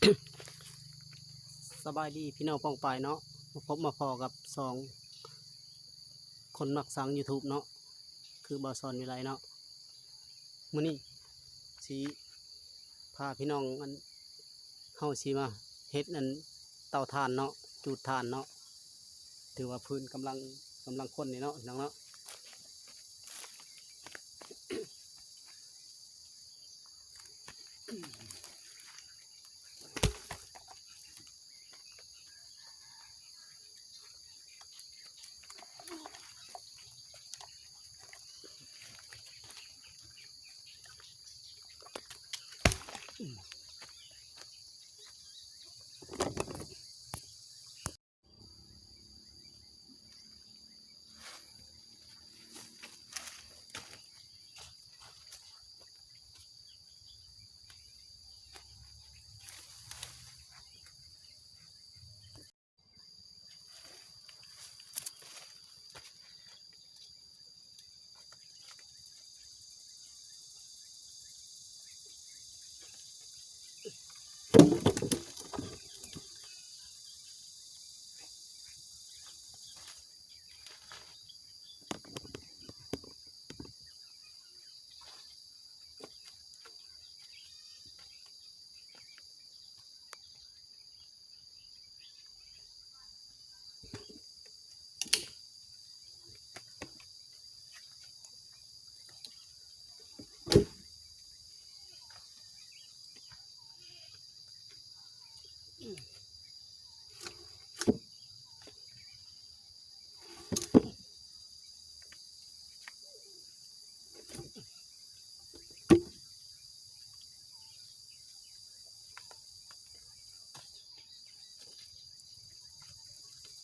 ສະບາຍດີພີ່ນ້ອງປ້ອງປາຍເນາະ ມາພົບມາພໍ້ກັບຊ່ອງຄົນມັກສ້າງ YouTube ເນາະ ຄືບ່າວສອນວິໄລເນາະ. ມື້ນີ້ຊິພາພີ່ນ້ອງ ອັນ ເຮົາຊິມາເຮັດ ອັນ ເຕົາຖ່ານເນາະ ຈູດຖ່ານເນາະ. ຖືວ່າຟືນກຳລັງ ກຳລັງຄົນນີ້ເນາະ ພີ່ນ້ອງເນາະ.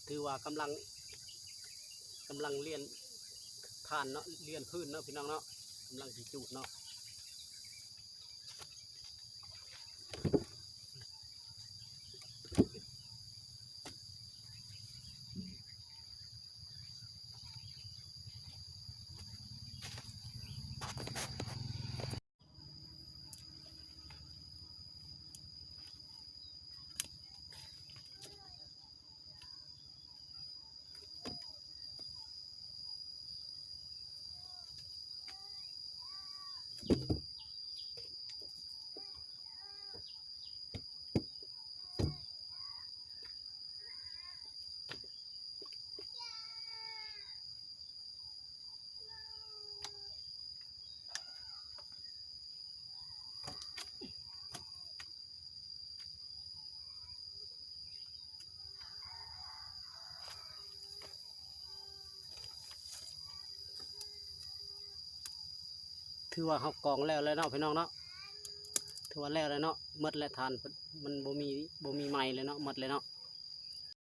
ຖືວ່າກຳລັງ ກຳລັງລຽນຖ່ານເນາະ ລຽນຟືນເນາະ ພີ່ນ້ອງເນາະ ກຳລັງຊິຈູດເນາະ. ຖືວ່າເຮົາກອງແລ້ວແຫຼະເນາະ ພີ່ນ້ອງເນາະ ຖືວ່າແລ້ວແຫຼະເນາະ ໝົດແລ້ວ ຖ່ານມັນບໍ່ມີ ບໍ່ມີໃໝ່ແລ້ວເນາະ ໝົດແລ້ວເນາະ.